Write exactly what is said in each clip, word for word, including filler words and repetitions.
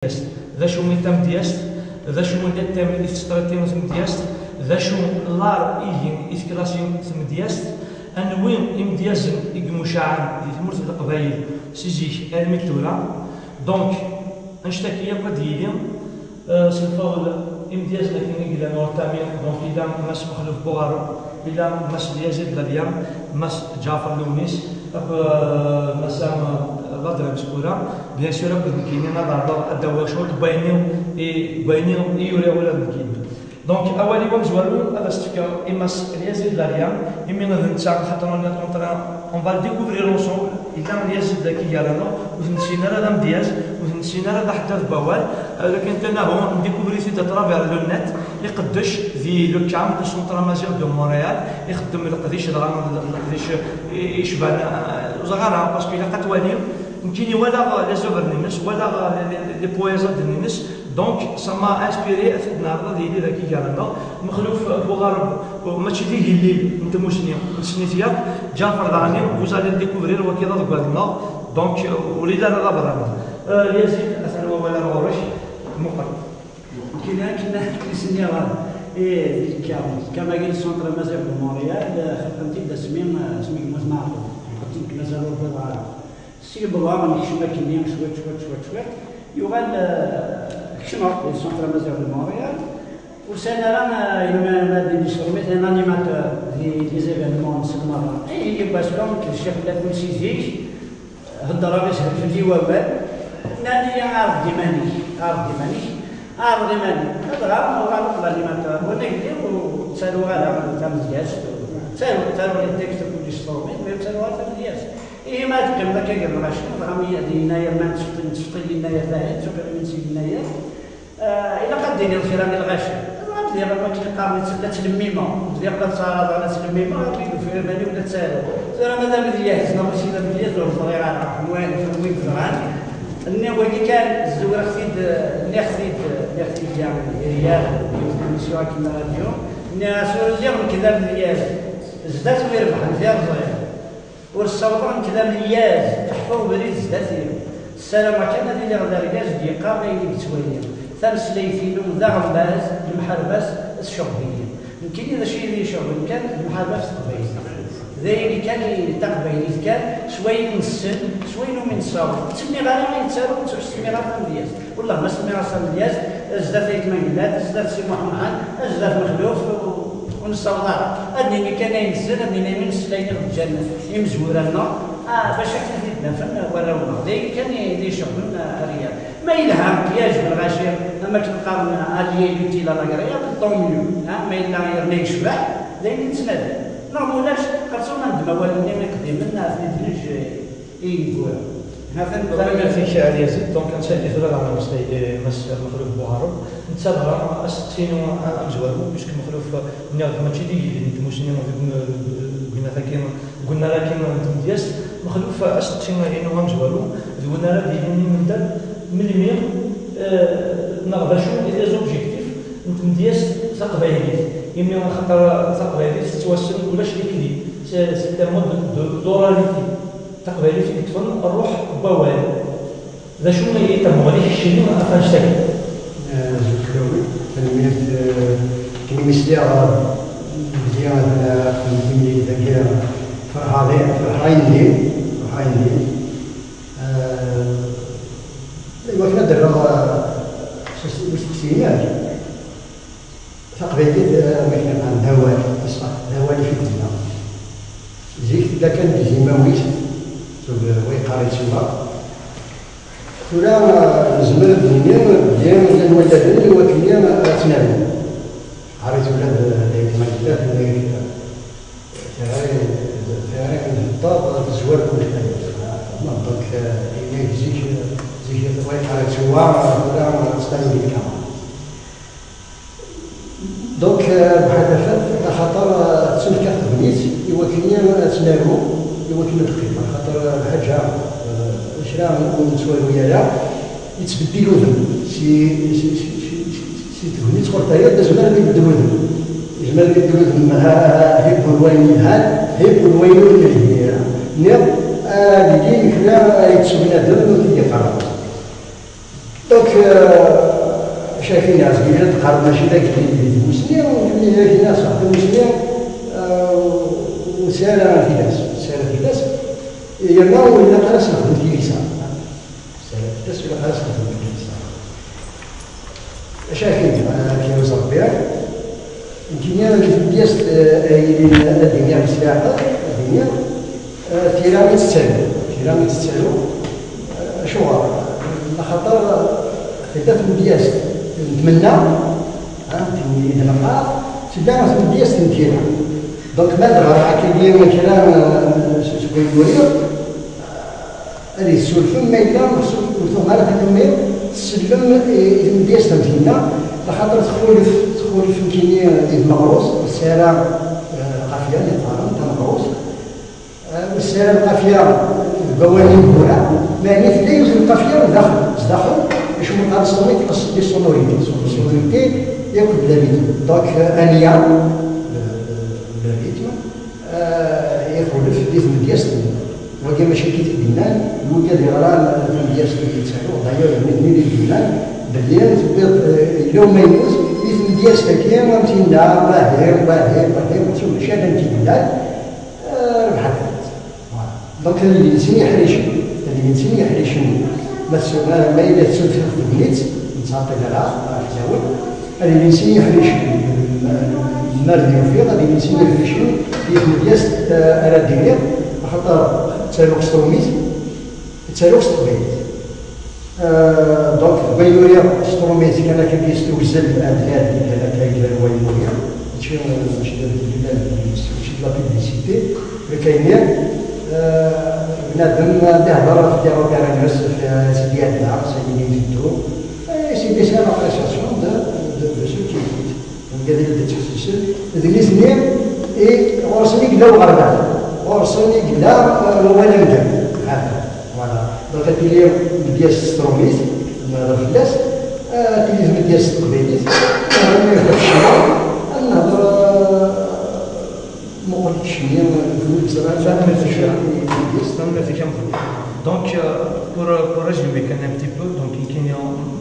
tamedyazt, d acu i d tamedyazt, d acu n les thèmes i tettṛiṭi tmedyazt, d acu l'art ihi i teklasi tmedyazt, anwi imedyazen i imucaɛen di tmurt n Leqbayel si zik armi d tura. Donc, annect-agi akk ad d-yili, euh, s lfeḍl imedyazen akken i yellan ɣur Tami, donc yella Mass Mexluf Buɣareb, yella Mass Lyazid Lalya, Mass Ǧaɛfer Lewnis, akked, euh, Mass, euh, Badra Meskura. Bien sûr, akked nekkini ad ɛerḍeɣ ad d-awiɣ cwiṭ n wayen i, n wayen i uriɣ ula d nekkini. Donc, awal-iw amezwaru ad as-t-fkeɣ i Mass Lyazid Lalya, imi d netta, xaṭer on est en train, on va le découvrir ensemble. Yella Lyazid dagi gar-aneɣ, ur t-nessin ara d amedyaz, ur t-nessin ara d aḥeddad n wawal, euh, lakin tanahu, on découvre-it à travers le net, iqeddec di le camp du Centre Amazigh de Montréal, ixeddem leqdic, dɣa leqdic i, icban, euh, ur ẓriɣ ara, parce que ilaq ad twali, nekkini walaɣ les œuvres-nnes, walaɣ les, les, les poésies-nnes, donc ça m'a inspiré ad t-id-neɛreḍ ad yili dagi gar-aneɣ. Mexluf Buɣareb, mačči d igellil n tmusni, nessen-it yakk. Ǧaɛfer daɣen, vous allez le découvrir, wagi d aḍeggal-nneɣ, donc, euh, ur yelli ara d aberrani. Euh, Lyazid, atan wawal ar ɣur-k, muqel. Nekkini akken i s-nniɣ, eh, di lkam, lkam-agi n Centre Amazigh de Montréal, eh, xelqen-t-id asmi, eh, asmi yemmut Meɛtub. Xelqen-t-id deg mazal ur wwiḍeɣ ara. Si lebɣa nekcem akkenni cwiṭ, cwiṭ, cwiṭ, cwiṭ, yuɣal, eh, kecmeɣ di Centre Amazigh de Montréal. Ur sɛin ara, eh, ma, ma d inisrumi, un animateur di, des événements n sel merra. Eh, yiwwas comme que Ccix Latun si zik, heddreɣ, ishel fell-i wawal, nnan-iyi: "Ɛreḍ-d iman-ik, ɛreḍ-d iman-ik, ɛreḍ iman-ik." Dɣa uɣaleɣ d l'animateur, wana yelli, ur ttaruɣ ara tamedyazt, ttaruɣ, ttaruɣ les textes akked yisṭuṛumen, mais ur ttaruɣ ara tamedyazt. Ihi ma ad teqqimeḍ akka gar lɣaci, dɣa mi ad yennayer ma nettfeṭṭil, nettfeṭṭil yennayer dayen, tufiḍ iman-is yennayer. Ah, ilaq ad d-tiniḍ kra i lɣaci. Ad d-tiniḍ am wakken qqaren la ttlemmimeɣ, bdiɣ la ttɛaraḍeɣ la ttlemmimeɣ, armi d-ufiɣ iman-iw la ttaruɣ. Tura ma d amedyaz neɣ mačči d amedyaz ur ẓriɣ ara. Ɣef win, ɣef win yeẓran. Nniɣ wagi kan, zewreɣ-t-id, nniɣ-t-id, nniɣ-t-id ya Riyad, yiwet n l'émission akken la radio. Nniɣ-as ur lliɣ nekk d amedyaz, zdat-w irebḥen tiṛẓi. Ur ssawḍeɣ nekk d amedyaz, iḥfa ubrid zdat-i. Ssarameɣ kan ad iliɣ d argaz d-yeqqaren ayen i yettwali. Tameslayt-inu d aɣerbaz, lemḥerba-s tecɣeb-iyi. Nekkini d acu i yi-iceɣben kan, lemḥerba s teqbaylit. D ayen kan i, taqbaylit kan, s wayen nessen, s wayen umi nessaweḍ. Ur ttsemmiɣ ara ayen ttaruɣ, ur ttsemmiɣ ara tamedyazt. Wellah ma semmiɣ-as tamedyazt, zdat Ayt Mengellat, zdat Si Muḥ Mḥend, zdat Mexluf, ur nessaweḍ ara. Ad nini kan ayen nessen, ad nini ayen nessen, ayen i ɣ-d-ǧǧan imezwura-nneɣ, ah, bac akken ad t-id-nafen warraw-nneɣ. D ayen kan i, i d-iceɣben, ah, Riyad. Ma yelha, yeɛjeb lɣaci, am akken qqaren, allier l'utile à l'agréable, tant mieux, ah, ma yella yerna yecbeḥ, d ayen i nettnadi. Neɣ ma ulac, xerṣum ad neddem awal-nni iqdimen, ad t-id-neǧǧ i yineggura. Ha-t-an. Merci, Ɛli Azid. Donc, netta tura daɣen ameslay, eh, Mass Mexluf Buɛareb. Netta dɣa asteqsi-inu amezwaru, puisque Mexluf, eh, nniɣ-d mačči d igellil n tmusni deg, deg unnar-agi, deg unnar-agi n tmedyazt. Mexluf, asteqsi-inu amezwaru, d win ara d-yilin imendad, melmi, eh, neɣ d acu i d les objectifs n tmedyazt taqbaylit? Imi axaṭer taqbaylit tettwassen ulac likli, c'est, c'est un mode de, d'oralité. Taqbaylit i yeṭṭfen ṛṛuḥ n wawal. D acu i d tamuɣli keččini ɣef annect-agi? Eh, zut fell-awen, tanemmirt, eh, akken imi sliɣ, eh, belli ad, eh, ad temlil dagi, eh, ferḥeɣ di, ferḥeɣ ayendin, ferḥeɣ ayendin. Eh, iwakken ad d-rreɣ, eh, s, s usteqsi-inek. Taqbaylit, eh, am akken qqaren, d awal, ṣṣeḥ, d awal i t-id-yenna. Zik tella kan di zimawit, tug wa yeqqar-itt wa. Tura, eh, nezmer ad d-nini belli llan walladen i wakken, eh, ad tt-naru. Qqar-itt ula d, eh, d ayetma yella, tenna-yak-d. Tiɣri, tiɣri n heddeṛ tezwar kullec. Donc, eh, yenna-yak zik, zik wa yeqqar-itt wa, tura, eh, ttqanin di lkameṛa. Donc, euh, bɣiɣ tafat, axaṭer, euh, ttunefk-aɣ tegnit i wakken ad tt-naru, i wakken ad teqqim. Axaṭer, euh, lḥaǧa, euh, kra ur nettwaru ara, yettbeddil udem. Si, si, si tegnit ɣer tayet, yezmer ad ibeddel udem. Yezmer ad ibeddel udem, ha, ha, ha, hibbu n wayen yelhan, hibbu n wayen ur nelhi ara. Niḍ, ad ilin kra ay yettu bnadem ur t-id-yeqqar. Donc, euh, acu akken ɛezgin ad qqaren mačči d agellid di tmusni, nekni d agellid s tmusni, euh, ur nesɛi ara tilas, ur nesɛi ara tilas, yerna ur ilaq ara s nexdem tilisa. Ur nesɛi ara tilas, ur ilaq ara s nexdem tilisa. Acu akken, akken uẓerbiɛ, nekkini di tmedyazt, eh, ay yilin ad d-iniɣ s leɛqel, ad d-iniɣ, eh, tira i tettaru, tira i tettaru, eh, acuɣer? Axaṭer, eh, tella tmedyazt n tmenna, ah, tin i d-neqqar, tella tmedyazt n tira. Donc, ma d-ɣreɣ akkagi kra, eh, s, seg wayen uriɣ, ad yessurfem ma yella ur tuɣem ara tannumi tsellem i, i tmedyazt am tinna, laxaṭer txulef, txulef nekkini di tmeɣrust, ur tesɛi ara, eh, lqafya, i qqaren tameɣrust. Eh, ur tesɛi ara lqafya deg wawal ineggura, meɛni tella yiwet n lqafya daxel, zdaxel, acu meqqar s tṛumit, les sonorités, les sonorités, yakk d le rythme. Donc, euh, anya, le, le rythme, eh, ixulef di tmedyazt-nni. Wagi mačči akka i t-id-nnan, wigi ad yeɣran tamedyazt i yettaru, d'ailleurs, d nitni i d-yennan belli tewwiḍ, eh, yella umaynut di tmedyazt-agi, am tinna, wahi, wahi, wahi, mačči mačči ala nekk i yellan, eh, rebḥeɣ-tent. Voilà. Donc, ad ilin sin yeḥricen, ad ilin sin yeḥricen, ma tsu-, ma, ma yella tettunfiɣ tegnit, nettɛeṭṭil ara ɣef ttawil, ad ilin sin yeḥricen, ma, ma d yufiɣ, ad ilin sin yeḥricen di tmedyazt, eh, ara d-iniɣ, axaṭer ttaruɣ s trumit, ttaruɣ s teqbaylit. Euh, donc, deg wayen uriɣ s trumit kan akka, d tewzel ad d-nadi kan akka gar wayen uriɣ, mačči, mačči d, mačči d la publicité, ولكن, euh, bnadem ad ihder ɣef Robert Reynolds, ɣef Sidi Adla, s ayen i iteddu. Eh, c'est des appréciations de, de, de ceux qui écoutent. Donc, ad d-ttḥessisen, d nitni i ɣur-sen i yella uɣerbal, ɣur-sen i yella, euh, wawal amdan. Hada. Voilà. Donc, ad tili tmedyazt s trumit, ad nehder fell-as, ad tili tmedyazt s teqbaylit, ad nehder ɣef ccna, ad nehder, euh, muqel keččini, d wid ẓran, tanemmirt-ik, tanemmirt-ik a Mexluf. Donc, euh, pour, pour résumer kan un petit peu, donc, nekkini,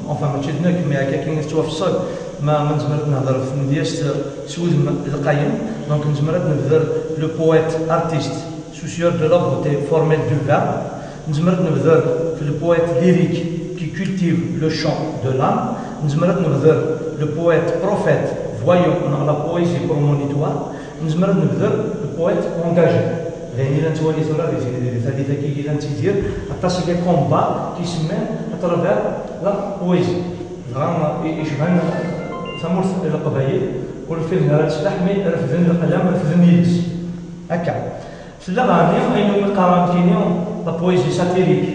enfin, mačči d nekk, mais akka kan tettwafṣel, ma, ma nezmer ad nehder ɣef tmedyazt s wudem lqayen. Donc, nezmer ad nebder le poète artiste, soucieux de la beauté formelle du verbe. Nezmer ad nebder le poète lyrique qui cultive le chant de l'âme. Nezmer ad nebder le poète prophète, voyant, neɣ la poésie prémonitoire. Nezmer ad nebder le poète engagé. D ayen i la nettwali tura di, di, di tallit-agi i la nettidir, aṭas n les combats qui se mènent à travers la poésie. Dɣa i, icban tamurt n Leqbayel, ur refden ara leslaḥ, mi refden leqlam, refden iles. Akka. Tella daɣen ayen umi qqaren nekkini la poésie satirique,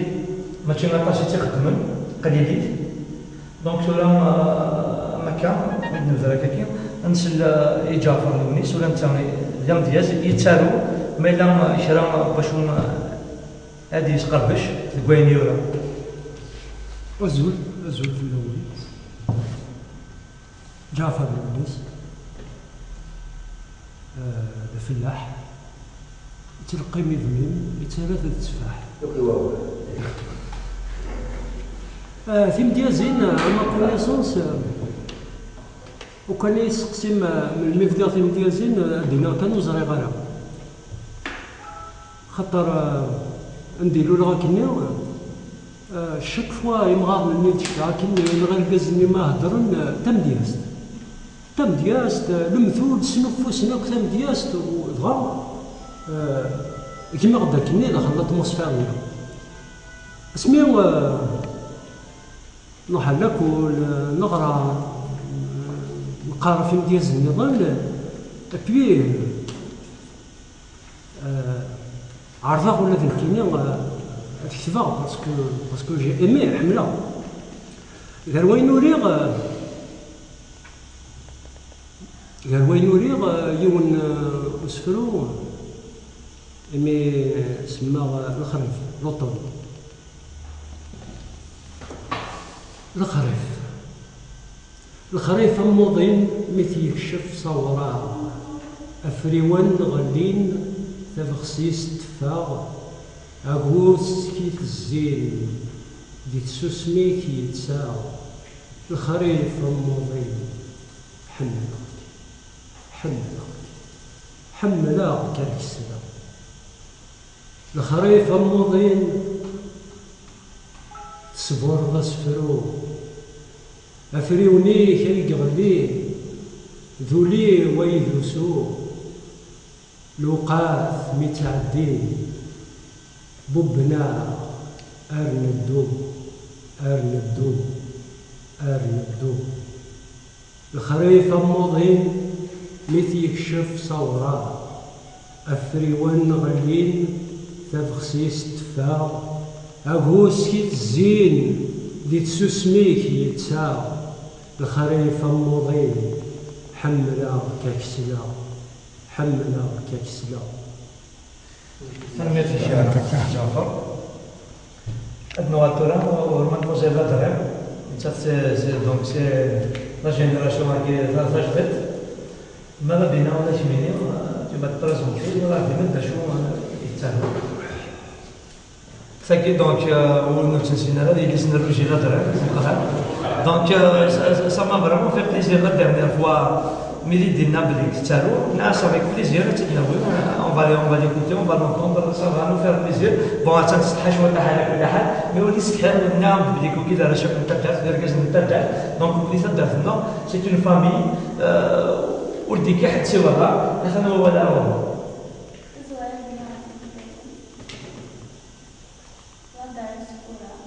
mačči aṭas i tt-ixeddmen, qlilit. Donc tura, euh, am akka, mi d-nebder akkagi, ad nsel, euh, i Ǧaɛfeṛ Lewnis, ula netta d amedyaz, yettaru, ma yella, euh, kra, euh, bacu, euh, ad yesqerdec deg wayen yura. Azul, azul fell-awen. Ǧaɛfeṛ Lewnis, eh, d afellaḥ, yettleqqim idmim, yettarra-t d tteffaḥ. Akk i wawal. Eh, timedyazin, eh, ma connaissance, eh, ukan i yi-tesseqsim, eh, melmi bdiɣ timedyazin, eh, ad d-iniɣ kan ur ẓriɣ ara. Xaṭer, eh, anda i luleɣ akkenni, eh, chaque fois imɣaren-nni d-cekkeɣ akkenni, neɣ argaz-nni ma heddren, eh, tamedyazt. Tamedyazt, eh, lemtul, snuffusen akk tamedyazt, u dɣa, eh, gmiɣ-d akkenni daxel l'atmosphère-nni. Asmi, eh, Nruḥ ar lakul, neɣra, neqqar ɣef imedyazen nniḍen, et puis, euh, ɛerḍeɣ ula d nekkini, euh, ad ketbeɣ, parce que, parce que j'ai aimé, ḥemmleɣ. Gar wayen uriɣ, euh, gar wayen uriɣ, euh, yiwen, euh, usefru, imi semmaɣ, euh, Lexrif, l'automne. Lexrif. Lexrif am uḍin mi t-yekcef s awraɣ. Afriwen ɣellin, tabexsist teffeɣ, agur tettki tezzin. Di tsusmi-k yettaɣ lexrif am uḍil. Ḥemmleɣ-k, ḥemmleɣ-k, ḥemmleɣ-k ar kesleɣ. Lexrif am uḍil, tesbureḍ asefru. Afriwen-ik ay yeɣlin, d ul-iw ay d usu. Lewqat mi ttɛeddin, bubben-aɣ ar neddu, ar neddu, ar neddu. Lexrif am uḍil mi t-yekcef s awraɣ, afriwen ɣellin, tabexsist teffeɣ, agus-k itezzin, di tsusmi-k yettaɣ. Lexrif am uḍil, ḥemmleɣ-k ad k-sleɣ, ḥemmleɣ-k ad k-sleɣ. Tanemmirt-ik, Ǧaɛfer. Ad nuɣal tura ɣer Mademoiselle Ladrem. Nettat, c'est, c'est, donc, c'est la génération-agi ta-, tajdidt. Ma d Bina ula kemmini, tu vas te présenter, wala ɣer d acu, euh, yettaru. Tagi, donc, euh, ur ur tt-nessin ara, d yelli-s n Rouge Ladrem, Ladrem. Donc, euh, ça, ça, ça m'a vraiment fait plaisir la dernière fois. Mi d-yenna belli tettaru, neɣ avec plaisir ad tt-id-nawi, on va, on va l'écouter, on va l'entendre, ça va nous faire plaisir. Bon, attan tsetḥa cwiṭ, ala kulli ḥal, mais ur yessetḥi, nniɣ-am-d belli kukid arrac akk n taddart, d irgazen n taddart, donc belli taddart-nneɣ, c'est une famille, euh, ur d-yekki ḥedd siwa da, atan wawal ara ɣur-neɣ. Tezwara-d neɣ Ladar Skura,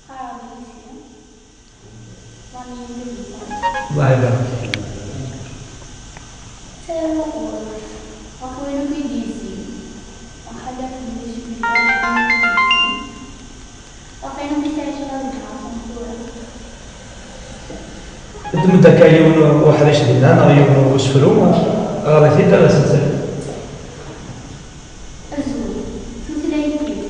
qqareɣ yis-i, Vanilla Lupin. Allah ibarik. Ttaruɣ ɣef wayen akk i d-yezzin, axaṭer tella cwiṭ ɣef wayen akk i sɛiɣ ccɣel deg ɣer-sen tura. Ddem-d akka yiwen uḥric dinna, neɣ yiwen usefru, ɣer-it-id, ad as-nzal. Azul, tutlayt-iw.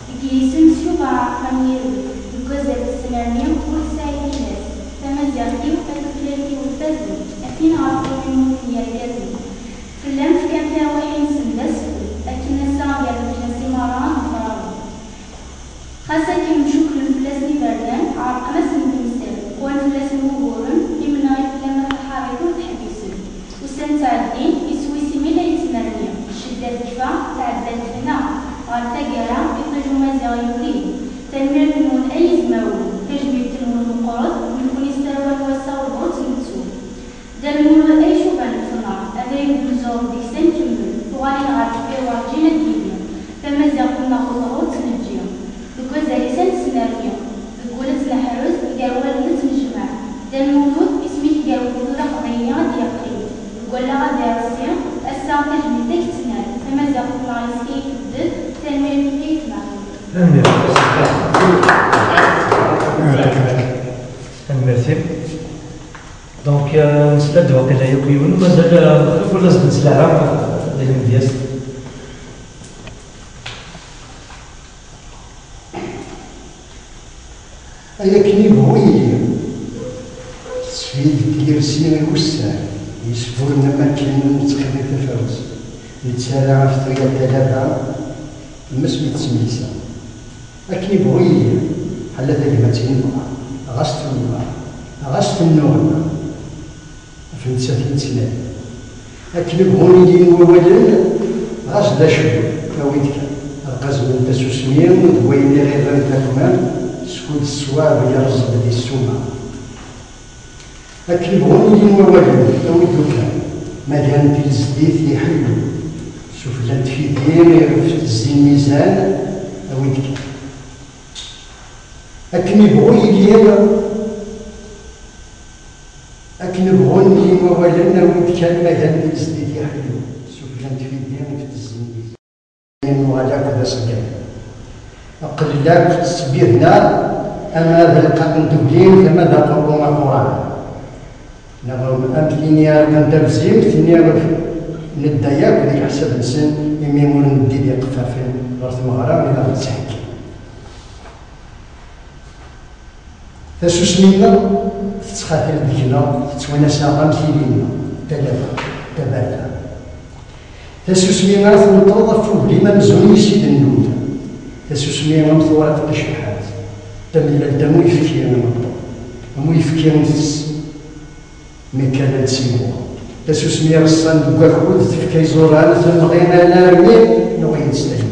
Deg yisem s Yuba Ɛerqan Yirwi, deg wazal n tesnerni ur tesɛi tilas. Tamaziɣt-iw, a tutlayt-iw ifazen, a tin ɣef wumi mmuten yergazen. Fell-am fkan tirwiḥin-nsen d asfel, akken ass-a gar leǧnas i merra ad mferrden. Xas akken mcuklen fell-asen iberdan, ɛerqen-asen temsal, qwan fell-asen wuguren, imenɣi fell-am a taḥariṭ ur teḥbisen. Ussan ttɛeddin, iswi simid ay yettnerni, ccedda tekfa, tɛedda lfetna, ɣer taggara, iṭij umaziɣ yuli. Tanemmirt-nwen ay izmawen, tajmilt-nwen meqqret, nekkni s tarwa n wass-a ur tt-nettu. Dda Lmulud ay icuban leqnar, abrid n zzur deg-s ad nkemmel, tuɣalin ɣer deffir werǧin ad d-yini, tamaziɣt-nneɣ ur tt-neǧǧi. Deg wazal-is ad nesnerni, deg wul ad tt-neḥrez, gar wallen ad tt-nejmeɛ. Dda Lmulud, isem-ik gar wegdud aqbayli ad d-yeqqim, deg wallaɣ ad ireṣṣi, ass-a tajmilt ad k-tnal, tamaziɣt-nneɣ yes-k ay tebded, tanemmirt-ik ay aytma. Tanemmirt. Tanemmirt-im. Donc, euh, nesla-d waqila yakk yiwen, mazal, euh, ur as-d-nesla ara, euh, di lemdya-s. Ay akken ibɣu yili, tettfid deg yirsi i wussan, yesfuren am akken ur nettxiḍi tafawet, nettarra ɣef tuyat talaba, mmes mi tettmilsa. Akken ibɣu yili, ḥala tagmat i nebɣa, ɣas tennuɣ, ɣas tennuɣ-nneɣ. Ɣef nettat i nettnadi. Akken bɣun ilin wawalen, ɣas d acu, awi-d kan. Lqazem n tasusmi d wayen i ɣ-irran takmam, skud ṣṣwab yerẓ-d di ssuma. Akken bɣun ilin wawalen, awi-d lukan. Ma gan tilzedit iḥellu, sufella n tfidi iɣef tezzi lmizan, awi-d kan. Akken ibɣu yili, akken bɣun ilin wawalen, awi-d kan ma gan tilzedit iḥellu, sufella n tfidi iɣef tezzi lmizan. Nuɣal akk d aṣeggay. Aql-ak tettbidna ama d lqaṭ n tuglim, ama d aqerru aquran. Neɣ am tin iɛerqen tabzimt, nniɣ nedda yakk deg leḥsab-nsen, imi ur neddi d iqeffafen ɣer tmeɣra i d aɣ-d-ttheggi. Tasusmi-nneɣ tettxatil deg-neɣ, tettwanas-aɣ am tili-nneɣ, talaba, tabarda. Tasusmi ara tneṭṭeḍ ɣef uglim amzun yis i d-nnuda. Tasusmi am tewriqt tacebḥant. Tamellalt am uyefki imeṭṭu, am uyefki ntess mi kan ad nsiwel. Tasusmi ireṣṣan deg wakud tefka iẓuran, temɣi alarmi nuɣ-iyi-d s tayet.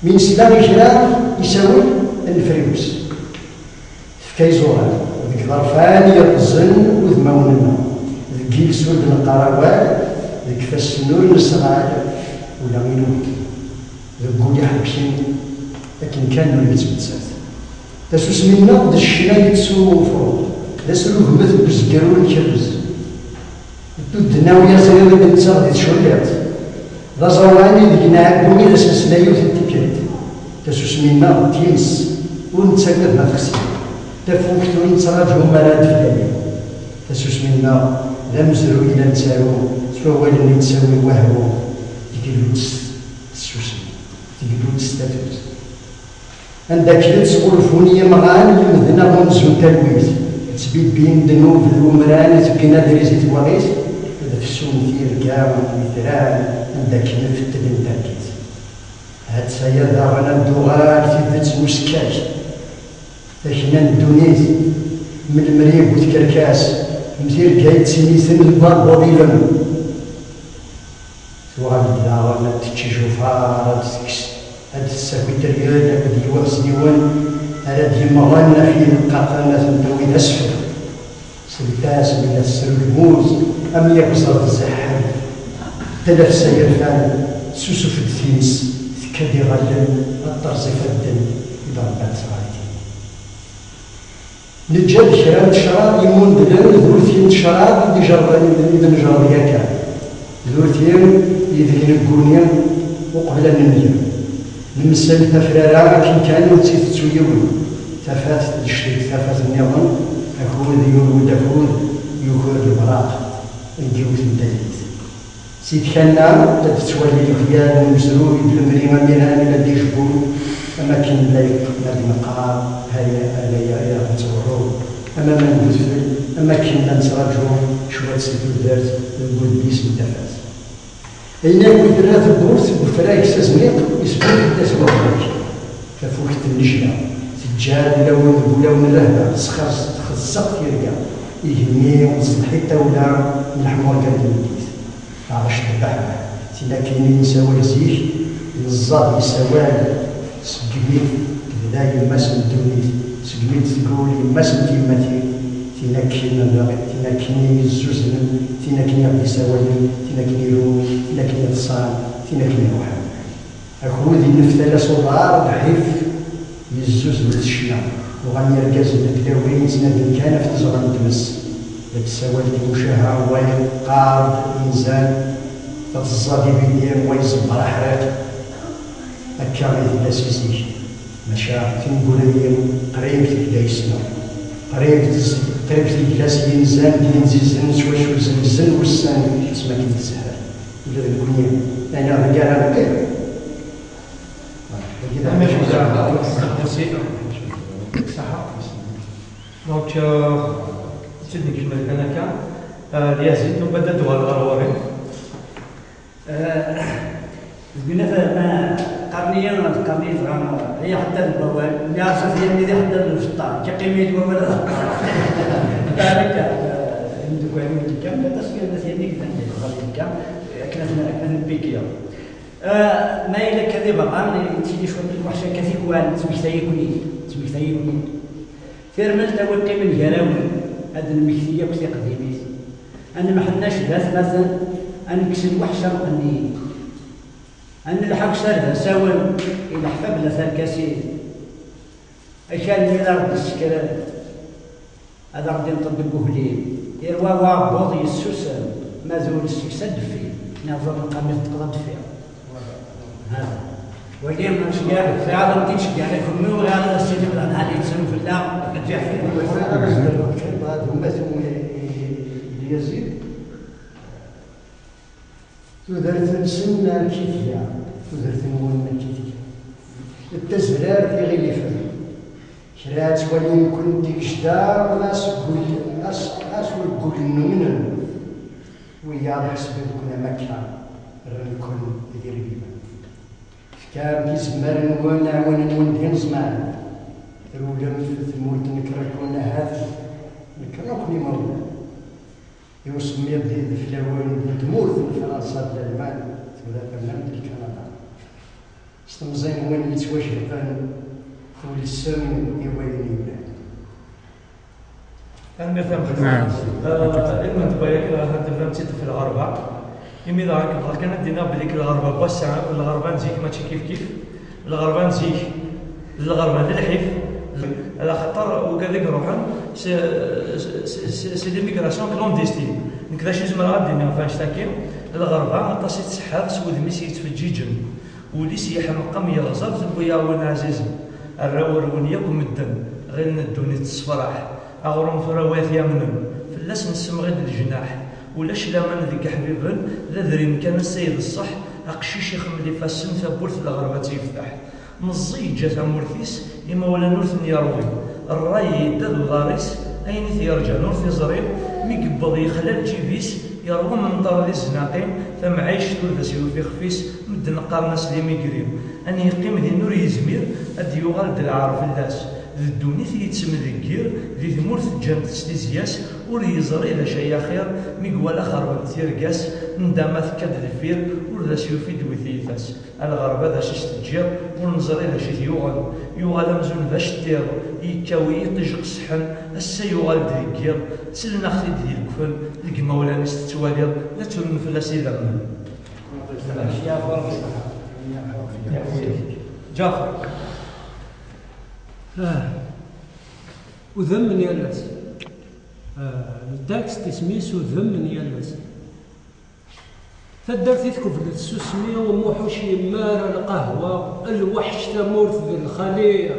Mi nesla i kra isawel, ad nefriwes. Tefka iẓuran deg iḍerfan yeqzen udmawen-nneɣ, deg yiles ur d-neqqar awal, deg ifassen ur nesɣal ula i newwi, deg wul iḥebbken akken kan ur yettmettat. Tasusmi-nneɣ d ccna yettu ufrux, d asrugmet n uzger ur nkerrez. Tuddna uyaziḍ i d-nettaɣ di tculliḍt, d aẓawan ideg nɛeggu i d as-nesla yiwet n tikkelt. Tasusmi-nneɣ d times, ur nettagad ma texsi. Tafukt ur nettraǧu mi ara d-tfali. Tasusmi-nneɣ d amezruy i la nettaru s wawalen i d-tawi wahwu, deg illu-tt tessusem, deg illu-tt tatut. Anda akken ttɣulfun yimɣan, lemden aɣunzu n talwit, ttbibbin ddnub d umran, ttebbin adriz i twaɣit, ad fessun tirga n yitran, anda akken fettlen targit. Ha-tt-aya daɣen ad d-tuɣal tidet n usekkak, takna n ddunit, m lemri bu tkerkas, m tirga yettiniten deg warbuḍ ilem. Tuɣal-d daɣen ad tečč ijufaṛ, ad d-tekkes, ad d-tessaki teryel akked yiwaɣezniwen ara d-yemmɣen ɣef yineqqaqen, ad ten-tawi d asfel. S lbas mi la tesru lmut, am yagẓer tzeḥḥel, tlafsa yerfan, tessusuf-d times, tekka-d iɣallen, ad terẓ ifadden i d-rebban tɣaltin. Neǧǧa-d kra n tecraḍ yemmundlen d urti n tecraḍ i d-ijerḍen, i d-nejerḍ yakan. D urti ideg negguni uqbel ad nenger. Nemsel tafrara akken kan ur tt-itettu yiwen. Tafat tdecc deg tafat nniḍen, akud yurew-d akud, yuker lebraq deg yiwet n tallit. Si tkanna, ad tettwali lexyal n umezruy d lemri amiran i la d-ijebbu, am akken la yeqqen ad neqqar, haya, a laya, ira ad tettruḥu, ama ma n udfel, am akken la nettraǧu cwiṭ si tudert deg udlis n tafat. Ayen akk i terra tewwurt deg ufrag s azniq, isbub-d aswahmak. Tafukt n nnejla, teǧǧa-d ulawen deg wulawen n rrehba, tesxers-, txezzeq tirga, igenni tẓeḍḥ-it tawla n leḥmur gar tmeddit. Taɣect n rrehba, tin akken i nessawal zik, neẓẓad yessawal, segmi tebda yemma-s n ddunit, segmi d-tgul yemma-s n tyemmatin, tin akken, tin akken i yezzuznen, tin akken i ɣ-d-isawalen, tin akken iru, tin akken iḍsan, tin akken iruḥen. Akud inneftal-as uḍar, lḥif yezzuzen s ccna. Uɣalen yergazen d tlawin ttnadin kan ɣef teẓra n tmes. La d-tessawal timucaha, wa yeqqar-d inzan, tateẓẓa d ibidi, wa iẓebber aḥriq. Akka i tella si zik. Maca tineggura-nni qrib tegla yes-neɣ. Qrib tez-, qrib tegla s yinzan d yinzizen s wacu zzenzen wussan asmi akken teshel. Ula d nekkni, ayen aɣ-d-yerran qrib. Voilà, wagi d amek i d-, ṣaḥa. Donc, euh, ttid nekcem kan akka, euh, Lyazid, umbeɛd ad d-uɣaleɣ ɣer ɣur-i. Euh, deg unafag, ma qqaren-iyi, qqaren-iyi dɣa, ay aḥeddad n wawal, nniɣ-as at yanni d aḥeddad n lfeṭṭa, yeqqim-iyi-d wawal ad heddreɣ. Baraka, euh, imeddukal-iw n Lkam, aṭas kan at yanni yellan di lexbar n Lkam, akken ad ten-, akken ad ten-nbiggiɣ. Ah, ma yella akka di berra, yettili cwiṭ n lweḥc akka tikwal, ttmektay-iken-id, ttmektay-iken-id. Tirmelt a wi qqimen gar-awen, ad d-nmekti akk tiqdimit. Ad nemḥennac d atmaten, ad nekkes lweḥc ameqqenni. Ad nelḥa akk s ar d asawen, i leḥfab la tarkasin. Akal-nni d aɣ-d-issekren. Ad aɣ-d-inṭeḍ deg uglim, irwa waɛebbuḍ yessusem, ma d ul seg-s ad d-ffi, niɣ ẓer lqam i teṭṭqeḍ ad d-ffiɣ. Ha. Wagi, sɛiɣ, sɛiɣ ad am-t-id-ceggɛeɣ i kenwi, ur ɣiɣ ara ad as-tiniḍ ad ɛli yettru fell-aɣ, ad d-iɛfu. Ur ɣiɣ ara ad s-d-rreɣ kan, dɣa d gma-twen i, i, i Lyazid. Tudert-nsen amek i tga, tudert-nwen amek i tga. D tazrart iɣilifen. Kra ttwalin-ken d igejda, ɣas ggul-, ɣas, ɣas ur ggulen umnen. Wiyaḍ ḥesben-ken am akka, rran-ken d irbiben. Tefkam tizemmar-nwen, aɛwin-nwen d ineẓman. Rewlemt tmurt n Kraken ahat, nekkni akk imawlan. I usemmiḍ d ideflawen n tmurt n Fransa d Lalman, tura ternamt d Kanada. S temẓi n win yettwacebḥen, tulsem i wayen yellan. Tanemmirt a Mexluf. Ilmend n waya kan, ɣer tebram-tt-id ɣef lɣerba. Imi dɣa nekk bɣiɣ kan ad d-iniɣ belli lɣerba n wass-a akked lɣerba n zik mačči kif kif. Lɣerba n zik d lɣerba d lḥif, ala xaṭer wigad i iruḥen c'est l'immigration clandestine. Nekk d acu i zemreɣ ad d-iniɣ ɣef annect-agi? Lɣerba aṭas i tseḥḥa s wudem-is yettfeǧǧiǧen. Ul-is yeḥmeq am yeɣẓer, tewwi-yaɣ win ɛzizen. Arraw rwin yakk medden, ɣilen ddunit tessefraḥ. Aɣrum tura wayt yamnen, fell-as nessemɣi-d leǧnaḥ. Ulac laman deg iḥbiben, d adrim kan ass-a i d ṣṣeḥ. Aqcic ixemmel ifassen, tawwurt n lɣerba ad tt-yefteḥ. Meẓẓi yeǧǧa tamurt-is, imawlan ur ten-yerwi. Ṛṛay yedda d uḍar-is, ayen i t-yerǧan ur t-iẓri. Mi yewweḍ yexla lǧib-is, yerwa menṭer di zznaqin. Tamɛict ur d as-yufi ixef-is, medden qqaren-as d imigri. Ad yeqqim din ur yezmir, ad d-yuɣal d lɛar fell-as. D ddunit i yettemdeggir, di tmurt ǧǧant-tt tizya-s, ur yeẓri d acu ay axir. Mi iwala xerbent tirga-s, ndama tekka-d deffir, ur d as-yufi d wi tiyita-s. A lɣerba d acu i s-teǧǧiḍ, ur neẓri d acu i t-yuɣen. Yuɣal amzun d aceṭṭiḍ, yekkaw i yiṭij qesḥen, ass-a yuɣal-d deg yiḍ, ttellen-aɣ-t-id di lekfen, deg imawlan-is tettwaliḍ, la tturun fell-as idammen. Ǧafer. Ah. Udem n yal ass. Ah, ltakst isem-is udem n yal ass. Taddart i tkeblet tsusmi, Muḥuc yemmar lqahwa, lweḥc tamurt d lxali.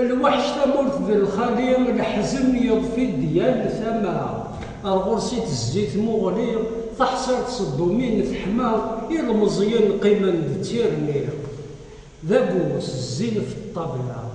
Lweḥc tamurt d lxali, leḥzen yeḍfi-d yal tama. Ar ɣur-s i tezzi tmuɣli, taḥṣirt s ddumi n teḥma, ilmeẓyen qqimen d tirni. D abus, zzin f ṭṭabla.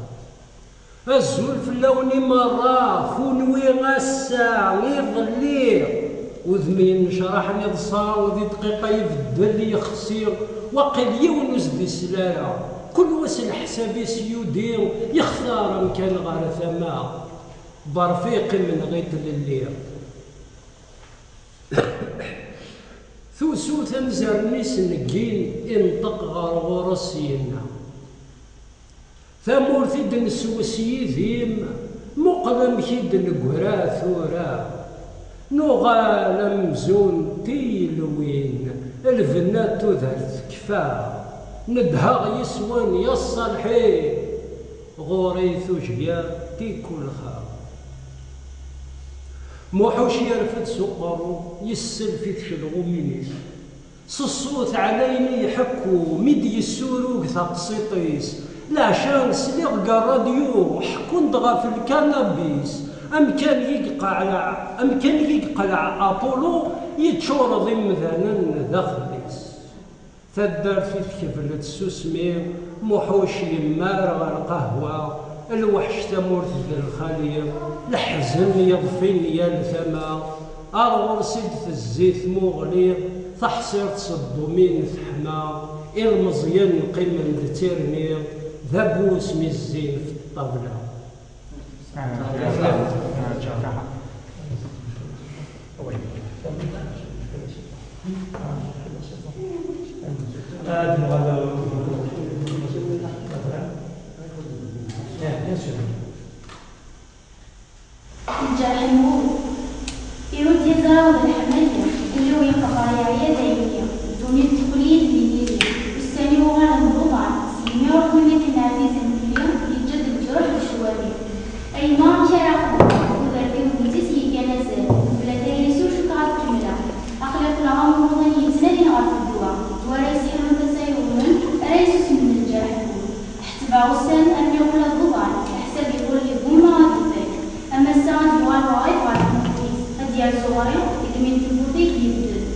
Azul fell-awen i merra, kunwi ass-a, iḍelli. Udem yennecraḥ neḍsa, di dqiqa ibeddel yexsi, waqil yiwen ur s-d-isel ara. Kul wa s leḥsab-is yudi, yextar amkan ɣer tama. Berfiq imenɣi tlelli. Tusut anzaren-is neggin, inṭeq ɣer ɣur-s yenna: Tamurt i d-neswes yidim, muqel amek i d-neggra tura. Nuɣal amzun d tilwin, lbenna n tudert tekfa. Nedheɣ yes-wen ya ṣṣalḥin, ɣur-i tujjya tikulxa. Muḥuc yerfed s uqerru, yesself-it s lɣumin-is. S ṣṣut ɛlayen i iḥekku, mi d-yessurug taqsiṭ-is. Leɛca sliɣ deg ṛṛadyu, ḥekkun-d ɣef lkanabis. Amkan i yeqleɛ, amkan i yeqleɛ Apollo, yeččur d imdanen daxel-is. Taddart i tkeblet tsusmi, Muḥuc yemmar ɣer lqahwa, lweḥc tamurt d lxali, leḥzen yeḍfin yal tama, ar ɣur-s i d-tezzi tmuɣli, taḥṣirt s ddumi n teḥma, ilmeẓyen qqimen d tirni, d abus mi zzin f ṭṭabla. Ad nuɣal. Bien sûr. Lǧerḥ n wul. Irud yeẓra d leḥmali, ul-iw yeqber yeɛya daymi, ddunit teqqel-iyi-d d ilili, ussan-iw uɣalen d uḍan, s yimi ur win akken ɛzizen fell-i, yeǧǧa-d leǧruḥ d ccwami. A yemma, amek ara xedmeɣ? Tudert-iw d netta i s-yeggan azal, mebla tayri-s ur cukkeɣ ad kemmleɣ. Aql-i qqleɣ am umuḍin yettnadin ɣef ddwa, ddwa ara yesseḥmun tasa yewwḍen, ara yessusmen lǧerḥ n wul. Ḥesbeɣ ussan armi qqleɣ d uḍan, leḥsab iɣul yewwi ma ad ifak. Am ass-a ad yuɣal weɣrib ɣer tmeṭṭut-is, ad d-yerzu ɣer-i, deg mi n tewwurt i k-yebded.